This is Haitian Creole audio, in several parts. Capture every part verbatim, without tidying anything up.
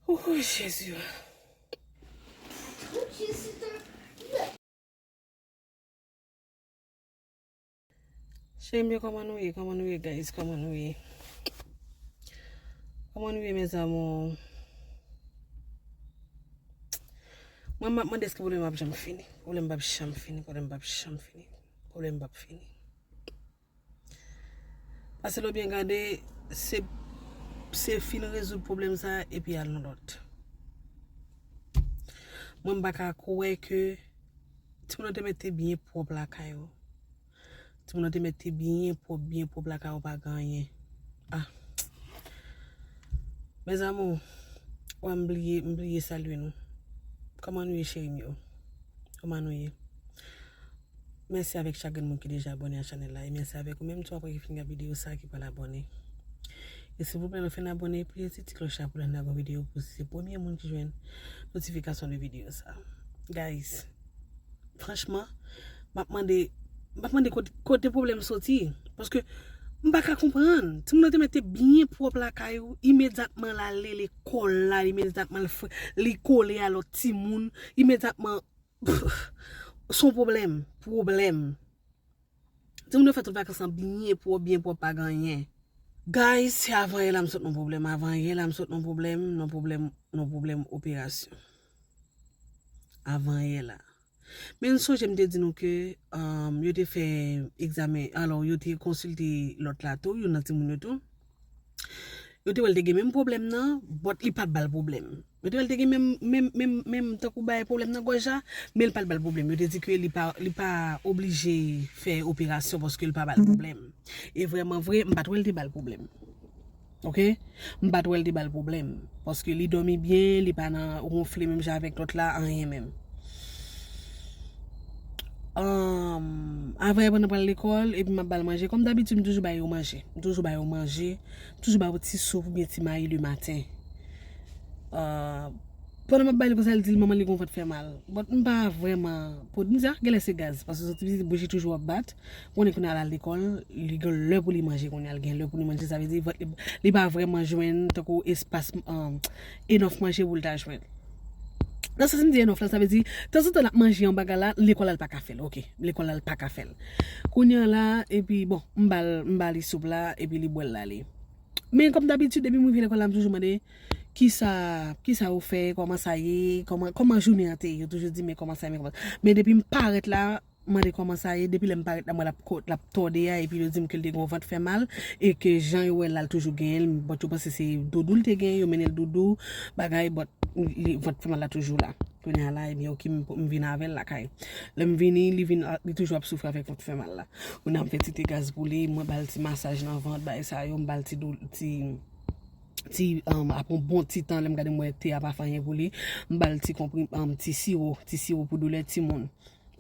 Ooh, Jezi. Cheri m yo, kòman nou ye? Kòman nou ye, guys? Kòman nou ye? Kòman nou ye, mes amours? Mwen, m ap mande èske pwoblèm ap janm fini. Pwoblèm p ap janm fini. Pwoblèm p ap janm fini. Pwoblèm p ap fini. Paske lè w byen gade, se, se fin rezoud pwoblèm sa a epi al nan lòt. Mwen, m pa ka kwè ke timoun nan te mete byen pwòp lakay yo. Timoun nan te mete byen pwòp, byen pwòp lakay yo, pa gen anyen. Ah. Mes amours, wè m bliye, m bliye salye nou. Kòman nou ye, cheri m yo? Kòman nou ye? Mèsi avèk chak grenn moun ki deja abòne a chanèl la. E mèsi avèk ou menm tou, apre ki fin gade videyo sa, ki pral abòne. E silvouplè, lè w fin abòne, pliye ti, ti klòch la pou lè n lage yon videyo pou w se premye moun ki jwenn notifikasyon de videyo sa. Guys, franchman, m ap mande, m ap mande kote, kote pwoblèm soti. Paske m pa ka konprann. Timoun nan te mete byen pwòp lakay ou, imedyatman l ale lekòl la, imedyatman l fre-, li kole a lòt timoun, imedyatman S on pwoblèm, pwoblèm. Timoun yo fè tout vakans lan byen pwòp, byen pwòp, pa gen anyen. Guys, se avan yè la m sot nan pwoblèm, avan yè la m sot nan pwoblèm, nan pwoblèm, nan pwoblèm operasyon. Avan yè la. Men n sonje m te di nou ke, um, yo te fè egzamen, alò, yo te konsilte lòt la tou, youn nan timoun yo tou. Yo te wè l te gen menm pwoblèm nan, but li pa t ba l pwoblèm. Yo te wè l te gen menm, menm, menm, menm tankou bay pwoblèm nan gòj la, men l pa t ba l pwoblèm. Yo te di ke li pa, li pa oblije fè operasyon paske l pa ba l pwoblèm. E vrèman vre, m pa t wè l te ba l pwoblèm. Oke? M pa t wè l te ba l pwoblèm. Paske li dòmi byen, li pa nan wonfle menm jan avèk lòt la, anyen menm. Anm, avan yè pandan pral lekòl, epi m ap ba l manje. Kòm dabitid, m toujou ba yo manje. M toujou ba yo manje. M toujou ba yo ti soup oubyen ti mayi le maten. Ah, pandan m ap ba li konsa, li di l manman li gon vant fè mal. But m pa vrèman, pou m di a, genlè se gaz. Paske soti pitit bouji toujou ap bat. Konnen kounye a l al lekòl, li gen lè pou li manje kounye a, l gen lè pou li manje. Sa vle di, vant li, li pa vrèman jwenn tankou espas, um, enòf manje pou l ta jwenn. Nan sans m di enòf la, sa vle di, tanzantan l ap manje yon bagay la, lekòl la l pa ka fè l, oke, lekòl la l pa ka fè l. Kounye a la, epi bon, m ba l, m ba li soup la, epi li bwè l l ale. Men kòm dabitid, depi m rive lekòl la, m toujou mande, kisa, kisa ou fè, kòman sa ye, kòman, kòman jounen an te ye, yo toujou di, men kòman sa ye, men kòman. Men depi m parèt la, mande kòman sa ye, depi lè m parèt la, m wè l ap ko-, l ap tòde a, epi yo di m ke l te gen yon vant fè mal, e ke jan yo wè l la, l toujou genyen l, but yo panse se doudou l te genyen, yo mennen l doudou, bagay, but li, vant fè mal la toujou la. Kounye a la, ebyen, oke, m, m vin avè l lakay. Lè m vini, li vin, li toujou ap soufri avèk vant fè mal la. Kounye a m fè ti te gaz pou li, mwen ba l ti masaj nan vant, bagay sa yo, m ba l ti dou-, ti, ti, um, apre yon bon ti tan, lè m gade m wè te a pa fè anyen pou li, m ba l ti konpri-, um, ti siwo, ti siwo pou doulè timoun.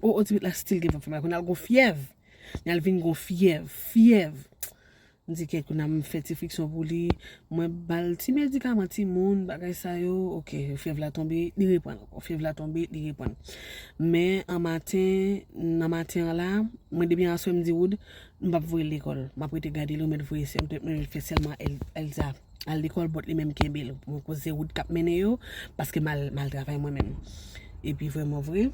O, o, ti pitit la still gen vant fè mal. Kounye a l gon fyèv. Kounye a l vin gon fyèv, fyèv. M di kèt kounye a m fè ti friksyon pou li. Mwen ba l ti medikaman timoun, bagay sa yo. Oke, fyèv la tonbe, li reprann ankò. Fyèv la tonbe, li reprann. Men an maten, nan maten an la, mwen depi aswè m di Wood, m p ap voye l lekòl. M ap rete gade li, ou mèt voye sè m, mwen fè sèlman Èl-, Èlza al lekòl, but li menm kenbe l. Mwen koze wout k ap mennen yo, paske m al, m al travay mwen menm. Epi vrèman vre,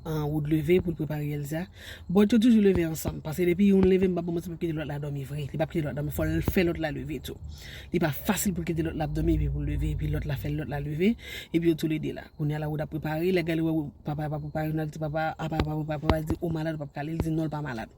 an, wout leve pou l prepare Èlza. But yo toujou leve ansanm, paske depi youn leve, m p ap ba w manti, l p ap kite lòt la dòmi vre. Li p ap kite lòt la dòmi, fò l fè lòt la leve tou. Li pa fasil pou l kite lòt la ap dòmi, epi pou l leve, epi lòt la fè lòt la leve, epi yo toulede la. Kounye a la, wout ap prepare, lè gade wè papa pa prepare, youn al di papa, apa papa pa prepare, papa di, ou malad, ou p ap ka ale, li di non, l pa malad.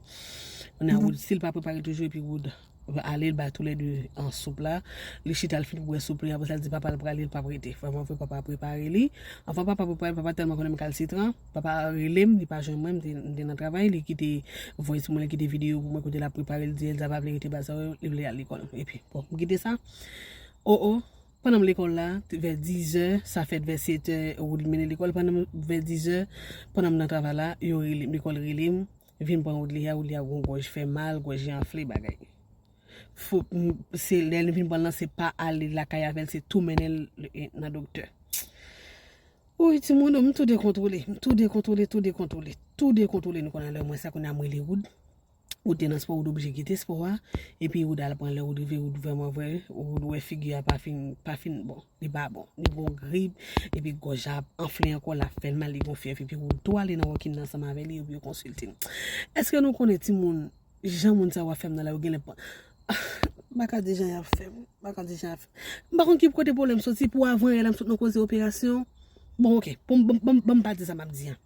Kounye a, wout, si l pa prepare toujou, epi wout ale, l bay toulède an soup la. Li chita, l fin bwè soup li, apre sa, l di papa l prale, l p ap rete. Vrèman vre, papa prepare li. Anvan papa prepare l, papa tèlman konnen m kalsitran, papa rele m, li pa jwenn mwen, m te, m te nan travay, li kite voice mwen, li kite videyo pou mwen kote l ap prepare, l di Èlza pa vle rete baz sa yo, li vle al lekòl. Epi, bon, m kite sa. O, o, pandan m lekòl la, vè dizè, sa fèt vè setè, Wood mennen lekòl, pandan m, vè dizè, pandan m nan travay la, yo rele m, lekòl rele m, vin pran Woodly a, Woodly a gon gòj fè mal, gòj li anfle bagay. Fo, m, se lè l vin pran l lan, se pa ale lakay avè l, se tou mennen l, e, nan doktè. Woy, timoun, m tou dekontwole, m tou dekontwole, tou dekontwole, tou dekontwole, nou konn lè mwen sa, kounye a m rele Wood. Ou te nan spò, ou t oblije kite spò a, epi ou t al pran lè, ou t rive, ou t vrèman vre, ou wè figi a pa fin, pa fin bon, li pa bon, li gon grip, epi gòj la ap anfle ankò, l ap fè l mal, li gon fyèv, epi ou tou ale nan walk-in nan ansanm avè li, epi yo konsilte l. Èske nou konnen timoun, jan moun sa yo ap fè m nan la, yo genlè pa, m pa ka di jan y ap fè m, m pa ka di jan y ap fè m. M pa konn ki kote pwoblèm soti, pou avan yè la m sot nan koze operasyon. Bon, ok, pou m, ban m pa di sa m ap di a.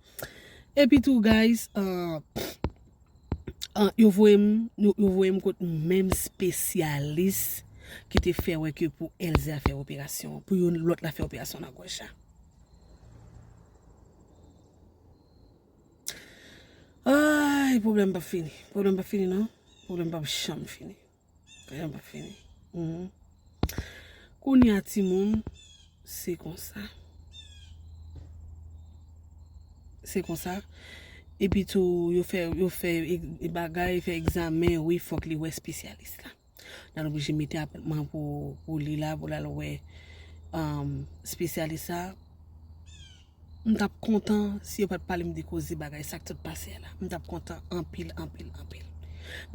Epi tou, guys, uh, uh, yo voye m, yo, yo voye m kot menm espesyalis ki te fè wè ke pou Elzè a fè operasyon, pou yon lòt la fè operasyon nan gòj la. Ay, pwoblèm p ap fini. Pwoblèm p ap fini, non. Pwoblèm p ap janm fini. Pwoblèm p ap fini. Mhm. Kounye a, timoun, se konsa. Se konsa. Epi tou, yo fè, yo fè e, e bagay, fè egzamen, wi, fòk li wè espesyalis la. L al oblije mete apwentman pou, pou li la, pou l al wè, um, espesyalis la. M t ap kontan si yo pa t pale m de koze bagay sa k sot pase a la. M t ap kontan anpil, anpil, anpil.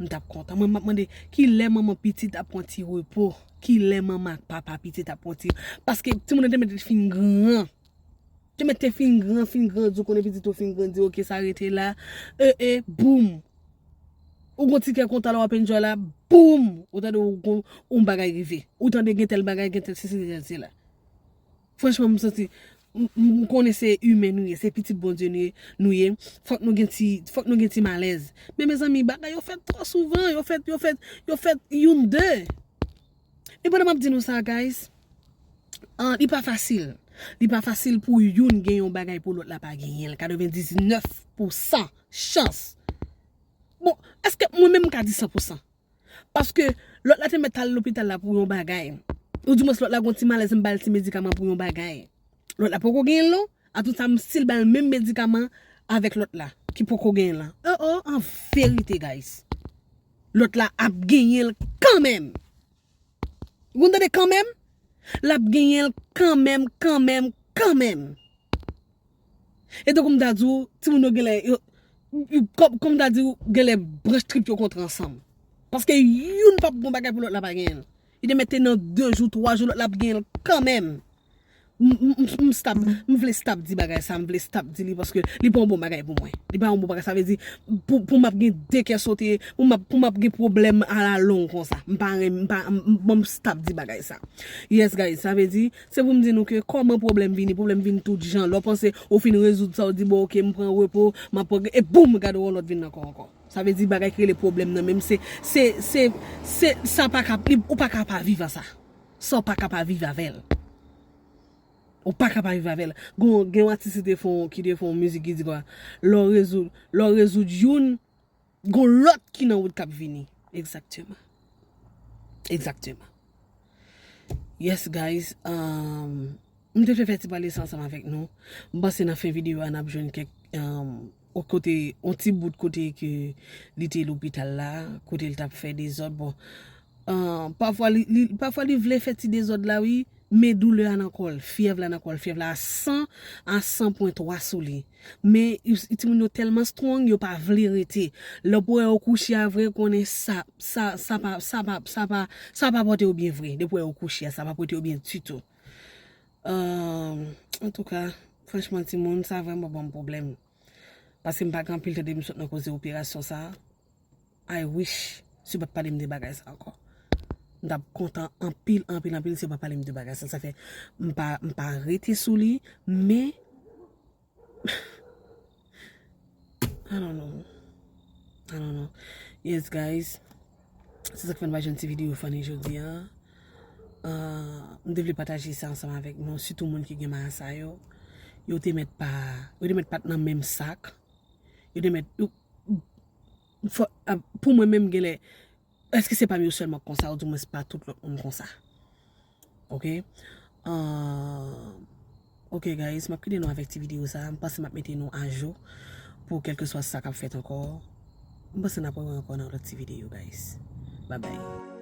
M t ap kontan. Mwen, m ap mande, kilè manman pitit ap pran ti repo? Kilè manman ak papa pitit ap pran ti? Paske timoun nan te mèt fin gran. Te mèt te fin gran, fin grandi, ou konnen pitit ou fin grandi, ok, sa rete la. E, e, boum. Ou gon ti kè kontan la, w ap enjoy la, boum! Ou tande ou gon, yon bagay rive. Ou tande gen tèl bagay, gen tèl sesi, gen tèl sela. Franchman, m santi, m, m, m konnen se imen nou ye, se pitit Bondye nou ye, nou ye. Fòk nou gen ti, fòk nou gen ti malèz. Men mezanmi, bagay yo fèt twò souvan, yo fèt, yo fèt, yo fèt youn de. E pandan m ap di nou sa, guys, ah, li pa fasil. Li pa fasil pou youn gen yon bagay pou lòt la pa genyen l. Katrevendiznèf pousan chans. Bon, èske mwen menm m ka di san pousan? Paske lòt la te mèt al lopital la pou yon bagay. Ou dimwens lòt la gon ti malèz, m ba l ti medikaman pou yon bagay. Lòt la poko genyen l non. Atousa m still ba l menm medikaman avèk lòt la ki poko genyen l lan. Oh, oh, an verite, guys. Lòt la ap genyen l kanmenm. Ou tande kanmenm? L ap genyen l kanmenm, kanmenm, kanmenm. E tankou m ta di w, timoun yo genlè, yo, yo, kòm, kòm m ta di w, genlè branch trip yo kontre ansanm. Paske youn p ap gon bagay pou lòt la pa genyen l. Li te mèt te nan de jou, twa jou, lòt la ap genyen l kanmenm. M, m, m, m stop, m vle stop di bagay sa, m vle stop di li paske li pa yon bon bagay pou mwen. Li pa yon bon bagay, sa vle di pou, pou m ap gen de kè sote, pou m ap, pou m ap gen pwoblèm alalong konsa. M pa renmen, m pa, m, m, ban m stop di bagay sa. Yes, guys, sa vle di, se pou m di nou ke kòman pwoblèm vini, pwoblèm vin tout jan. Lè w panse ou fin rezoud sa, ou di, bon, ok, m pran repo, m ap pran, e boum, gade yon lòt vin ankò, ankò. Sa vle di bagay ki rele pwoblèm nan, menm se, se, se, se, sa pa ka, li, ou pa ka pa viv a sa. Sa w pa ka pa viv avè l. Ou pa ka pa viv avè l. Gon, gen yon atis ki te fè yon, ki te fè yon mizik ki di kwa, lè w rezoud, lè w rezoud youn, gon lòt ki nan wout k ap vini. Egzakteman. Egzakteman. Yes, guys. Um, m te fè fè ti pale sa ansanm avèk nou. M panse nan fen videyo a, n ap jwenn kèk, um, yon kote, yon ti bout kote ke li te lopital la, kote l t ap fè dezòd. Bon, uh, pafwa li, li, pafwa li vle fè ti dezòd la, wi, men doulè a nan kò l, fyèv la nan kò l, fyèv la a san, a san pwen twa sou li. Men, yo, timoun yo tèlman strong, yo pa vle rete. Lè w wè yo kouche a vre, konnen sa, sa, sa pa, sa pa, sa pa, sa pa pote yo byen vre. Depi w wè yo kouche a, sa pa pote yo byen ditou. Euh, antouka, franchman, timoun, sa vrèman ban m pwoblèm. Paske m pa gen anpil tan depi m sot nan koze operasyon sa. I wish si yo pa t pale m de bagay sa ankò. M t ap kontan anpil, anpil, anpil si yo pa pale m de bagay sa. Sa fè m pa, m pa rete sou li, men I don't know. I don't know. Yes, guys. Se sa k fè n pa jwenn ti videyo funny jodi a. Ah, m te vle pataje sa ansanm avèk nou, sitou moun ki gen marasa yo. Yo te mèt pa, yo te mèt pa t nan menm sak. Yo te mèt, yo, fò, ah, pou mwen menm, genlè, èske se pa m yo sèlman k konsa, oudimwens pa tout lòt moun konsa? Ok? Ah, ok, guys, m ap kite nou avèk ti videyo sa. M panse m ap mete nou ajou pou kèlkeswa sa k ap fèt ankò. M panse n ap wè ankò nan lòt ti videyo, guys. Bye bye.